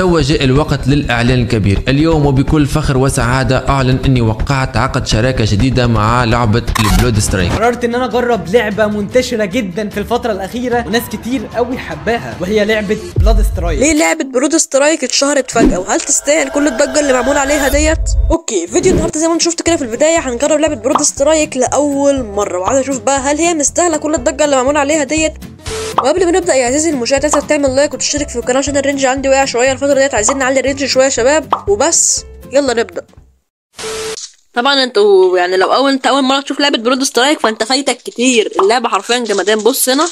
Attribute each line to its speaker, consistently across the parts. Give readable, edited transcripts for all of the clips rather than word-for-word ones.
Speaker 1: وتوا جاء الوقت للإعلان الكبير. اليوم وبكل فخر وسعادة أعلن أني وقعت عقد شراكة جديدة مع لعبة ال Blood Strike.
Speaker 2: قررت ان انا اجرب لعبة منتشرة جدا في الفترة الأخيرة وناس كتير قوي حباها، وهي لعبة Blood Strike.
Speaker 3: ليه لعبة Blood Strike اتشهرت فجأة؟ وهل تستاهل كل الضجة اللي معمول عليها ديت؟ okay، فيديو النهارده زي ما انتم شفتوا كده في البداية هنجرب لعبة Blood Strike لأول مرة، وعايز اشوف بقى هل هي مستاهلة كل الضجة اللي معمول عليها ديت. وقبل ما نبدا يا عزيزي المشاهد لازم تعمل like وتشترك في القناة عشان ال range عندي وقع شوية الفترة ديت، عايزين نعلي ال range شوية يا شباب. وبس يلا نبدا. طبعا انتوا يعني لو انت اول مرة تشوف لعبه Blood Strike فانت فايتك كتير، اللعبة حرفيا جمدان. بص هنا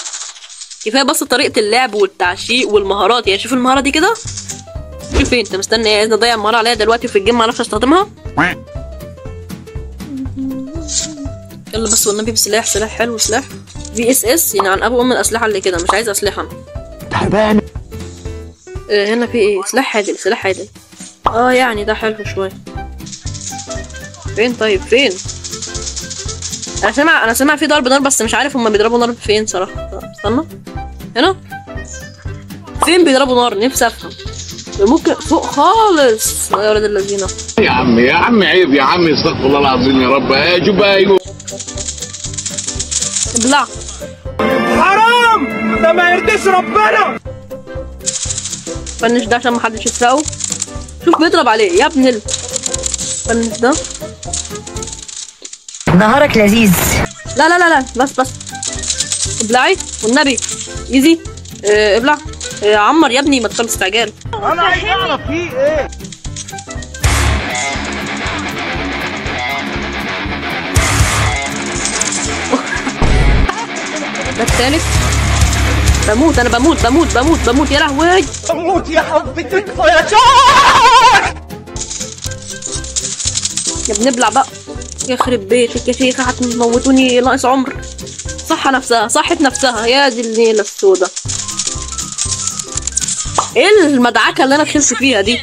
Speaker 3: كفاية بس طريقه اللعب والتعشيق والمهارات، يعني شوف المهارة دي كده، شوف انت مستني ايه؟ عايز اضيع المهارة عليا دلوقتي في ال game ما اعرفش استخدمها. يلا بس والنبي بسلاح، سلاح حلو، سلاح VSS، يعني عن ابو ام الاسلحة اللي كده، مش عايز اسلحة
Speaker 4: تعبان.
Speaker 3: هنا في ايه؟ سلاح عادل، سلاح عادل، يعني ده حلو شوية. فين طيب فين؟ انا سامع في ضرب نار بس مش عارف هما بيضربوا نار فين صراحة. استنى هنا فين بيضربوا نار؟ نفسي افهم. ممكن فوق خالص يا ولاد اللذينه.
Speaker 4: يا عمي يا عمي عيب يا عمي، استغفر الله العظيم يا رب. شوف بقى ايوه
Speaker 3: ابلع،
Speaker 5: حرام ده ما يرضيش ربنا.
Speaker 3: finish ده عشان محدش يسرقه. شوف بيضرب عليه يا ابن ال finish ده.
Speaker 6: نهارك لذيذ.
Speaker 3: لا لا لا لا بس بس ابلعي والنبي easy. ابلع. عمر يا ابني ما تخلص استعجال.
Speaker 5: انا عايز اعرف فيه ايه.
Speaker 3: ده الثالث. بموت انا، بموت بموت بموت بموت يا لهوي،
Speaker 5: بموت يا حبتك يا شار.
Speaker 3: يا بنبلع بقى، يخرب بيتك يا شيخة هتموتوني ناقص عمر. صح نفسها، صحت نفسها يا دي النيلة السودا. ايه المدعكة اللي انا دخلت فيها دي؟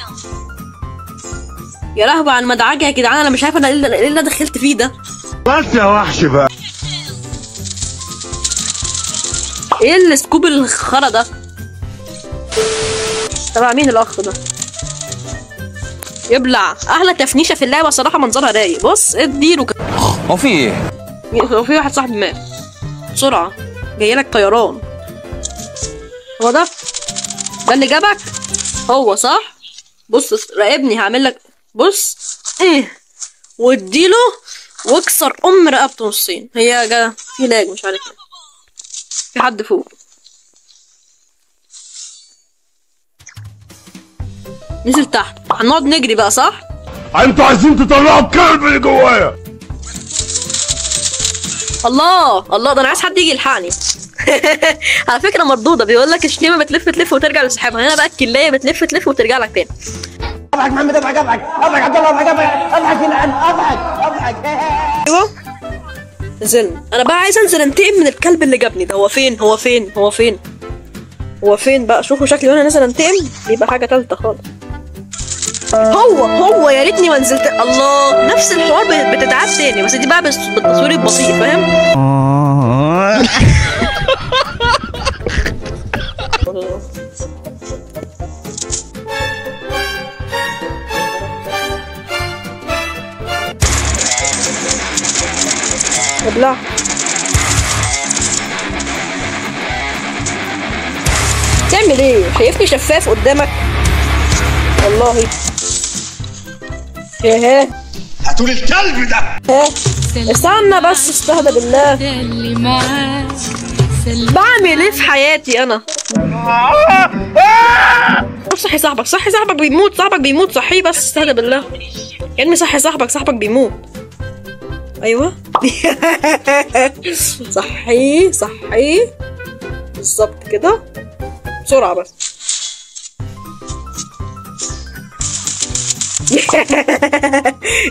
Speaker 3: يا لهوي على المدعكة يا جدعان، انا مش عارفة انا ايه اللي انا دخلت فيه ده.
Speaker 4: بس يا وحش بقى،
Speaker 3: ايه ال scope الخرا ده؟ تبع مين الاخ ده؟ يبلع. احلى تفنيشه في اللعبة صراحة، منظرها رايق. بص اديله كده.
Speaker 1: هو في ايه؟
Speaker 3: هو في واحد صاحبي مات. بسرعة جايلك طيران. هو ده؟ ده اللي جابك؟ هو صح؟ بص راقبني هعمل لك. بص ايه واديله واكسر ام رقبته نصين. هي جا في لاج مش عارف ايه. في حد فوق نزل تحت. هنقعد نجري بقى صح؟
Speaker 4: انتوا عايزين تطلعوا الكلب اللي جوايا.
Speaker 3: الله الله، ده انا عايز حد يجي يلحقني. على فكرة مردودة، بيقول لك الشتيمة بتلف تلف وترجع لصاحبها. هنا بقى الكلايه بتلف تلف وترجع لك تاني.
Speaker 5: اضحك محمد، اضحك اضحك اضحك عبد الله، اضحك اضحك اضحك الان، اضحك اضحك.
Speaker 3: ايوه نزلنا. انا بقى عايز انزل انتقم من الكلب اللي جابني ده. هو فين؟ هو فين؟ هو فين؟ هو فين بقى؟ شوفوا شكلي وانا نازل انتقم بيبقى حاجة تالتة خالص. هو يا ريتني ما نزلت. الله، نفس الحوار بتتعاد تاني، بس دي بقى بالتصوير البطيء فاهم؟ ابلع. تعمل ايه؟ شايفني شفاف قدامك؟ والله ايه
Speaker 4: هاتولي الكلب ده.
Speaker 3: استنى بس، استهدى بالله. بعمل ايه في حياتي انا؟ صحي صاحبك، صحي صاحبك بيموت، صاحبك بيموت، صحية بس، استهدى بالله يا ابني، صحي صاحبك، صاحبك بيموت. ايوه صحي صحي بالظبط كده، بسرعة بس.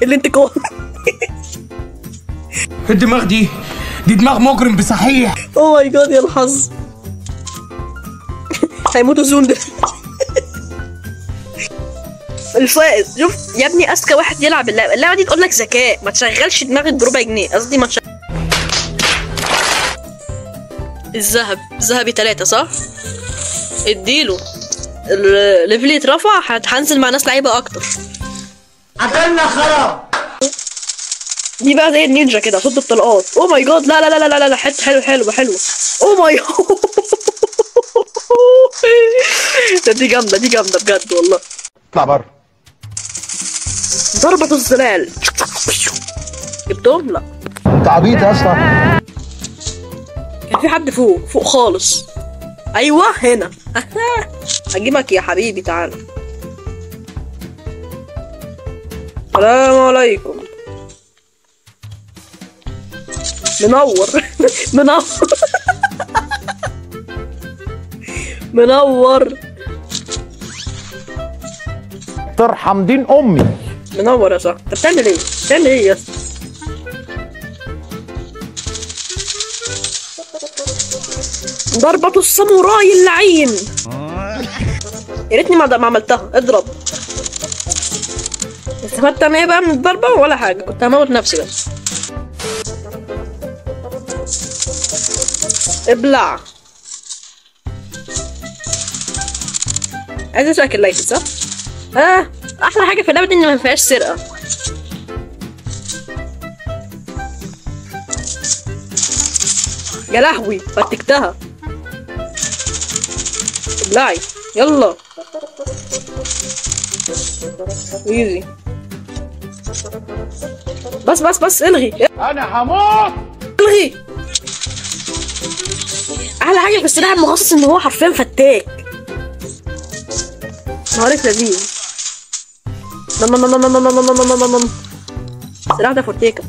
Speaker 3: الانتقام.
Speaker 5: الدماغ دي دماغ مجرم بصحيح.
Speaker 3: oh my God يا الحظ، هيموتوا zone ده. الفائز. شوف يا ابني، اذكى واحد يلعب اللعبة، اللعبة دي تقول لك ذكاء، ما تشغلش دماغك بربع جنيه، قصدي ما تشغل. الذهب، ذهبي 3 صح؟ اديله. ال level يترفع هنزل مع ناس لعيبة اكتر.
Speaker 5: عدلنا خراب.
Speaker 3: دي بقى زي النينجا كده، صد الطلقات. oh my God، لا لا لا لا لا، حتة حلوة حلوة حلوة. oh my، ده دي جامدة، دي جامدة بجد والله.
Speaker 4: اطلع بره.
Speaker 3: ضربة الظلال. جبتهم؟ لا.
Speaker 4: انت عبيط يا اسطى.
Speaker 3: كان في حد فوق فوق خالص. ايوه هنا. هجيبك يا حبيبي، تعالى. السلام عليكم. منور منور منور.
Speaker 4: ترحم دين امي.
Speaker 3: منور يا صاحبي. انت بتعمل ايه؟ بتعمل ايه يا اسطى؟ ضربة الساموراي اللعين. يا ريتني ما عملتها. اضرب. استفدت انا ايه بقى من الضربة؟ ولا حاجة، كنت هموت نفسي بس. ابلع. عايز اسرق ال light صح؟ احلى حاجة في اللعبة دي ان ما فيهاش سرقة. يا لهوي فتكتها. ابلعي يلا. easy. بس بس بس الغي.
Speaker 4: انا هموت.
Speaker 3: الغي. احلى حاجة في السلاح المخصص ان هو حرفيا فتاك. نهارك لذيذ. نم نم نم نم نم نم نم نم. السلاح ده فورتيكا.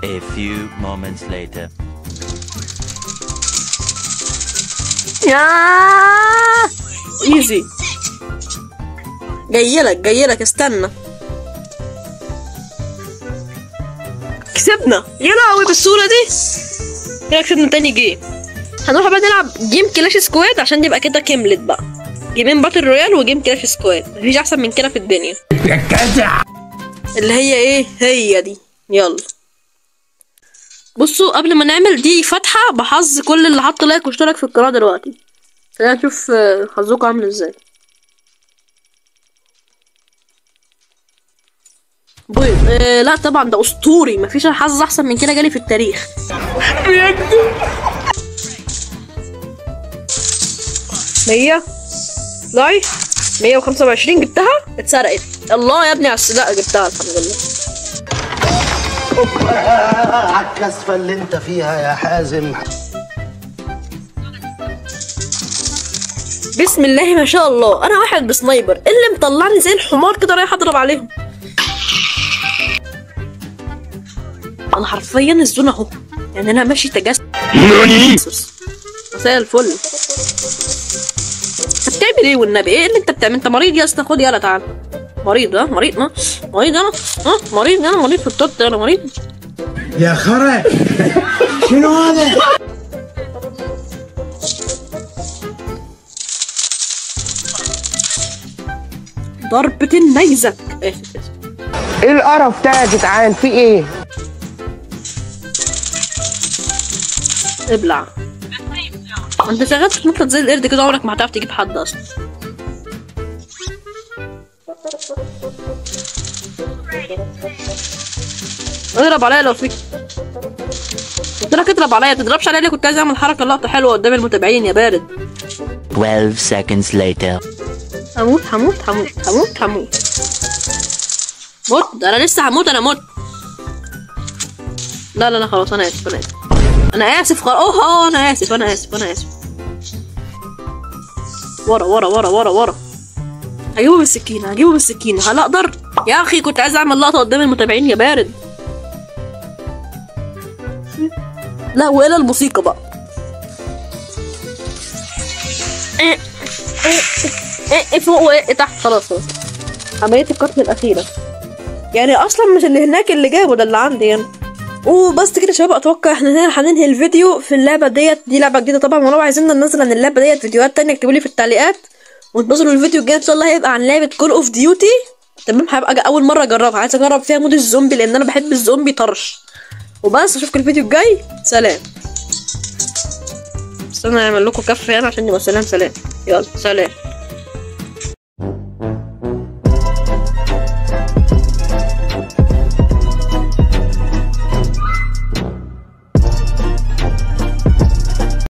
Speaker 6: A few moments later.
Speaker 3: يا easy. جايلك جايلك، استنى. كسبنا يا لهوي بالصورة دي. كده كسبنا تاني game. هنروح بقى نلعب game Clash Squad عشان يبقى كده كملت بقى. جيمين battle royale و game Clash Squad، مفيش احسن من كده في الدنيا. اللي هي ايه؟ هي دي. يلا بصوا، قبل ما نعمل دي فتحة بحظ كل اللي حط like واشترك في القناة دلوقتي. خلينا نشوف حظكم عامل ازاي. بيض. لا طبعا ده اسطوري، مفيش حظ احسن من كده جالي في التاريخ. بيكتب 100 لاي 125 جبتها، اتسرقت. الله يا ابني على السرقة، جبتها الحمد لله.
Speaker 5: على الكسفة اللي انت فيها يا حازم.
Speaker 3: بسم الله ما شاء الله، انا واحد ب sniper اللي مطلعني زي الحمار كده رايح اضرب عليهم. انا حرفيا ال zone اهو، يعني انا ماشي تجسس. مساء الفل. انت بتعمل ايه والنبي؟ ايه اللي انت بتعمل؟ انت مريض يا اسطى. خد يلا تعالى. مريض ها؟ مريض ها؟ مريض انا ها؟ مريض انا، مريض في التوت، انا مريض
Speaker 5: يا خرا. شنو هذا؟
Speaker 3: ضربة النيزك. اسف اسف.
Speaker 7: ايه القرف ده يا جدعان؟ في ايه؟
Speaker 3: ابلع. انت شغال تتنطط زي القرد كده، عمرك ما هتعرف تجيب حد اصلا. اضرب عليا لو فيك. قلت لك اضرب عليا، ما تضربش عليا ليه؟ كنت عايز اعمل حركة لقطة حلوة قدام المتابعين يا بارد.
Speaker 6: 12 seconds later.
Speaker 3: هموت هموت هموت هموت هموت. مت، انا لسه هموت، انا مت. لا لا لا خلاص انا اسف، انا اسف، انا اسف خلاص. اوه انا اسف، انا اسف، انا اسف. ورا ورا ورا ورا ورا. هجيبه بالسكينة، هجيبه بالسكينة. هل اقدر؟ يا اخي كنت عايز اعمل لقطة قدام المتابعين يا بارد. لا والى الموسيقى بقى. ايه ايه ايه فوق وايه تحت. خلاص خلاص، عملية القتل الأخيرة. يعني أصلا مش اللي هناك اللي جابه ده، اللي عندي يعني. وبس كده يا شباب، اتوقع احنا هنا هننهي الفيديو في اللعبة ديت. دي لعبه جديدة طبعا، ولو عايزين ننزل عن اللعبة ديت فيديوهات تانية اكتبوا لي في التعليقات. وانتظروا الفيديو الجاي ان شاء الله، هيبقى عن لعبه Call of Duty. تمام، هبقى اول مرة اجربها، عايز اجرب فيها mode الزومبي لان انا بحب الزومبي طرش. وبس، اشوفكم الفيديو الجاي. سلام. استنى اعمل لكم كف هنا عشان يبقى سلام سلام. يلا سلام.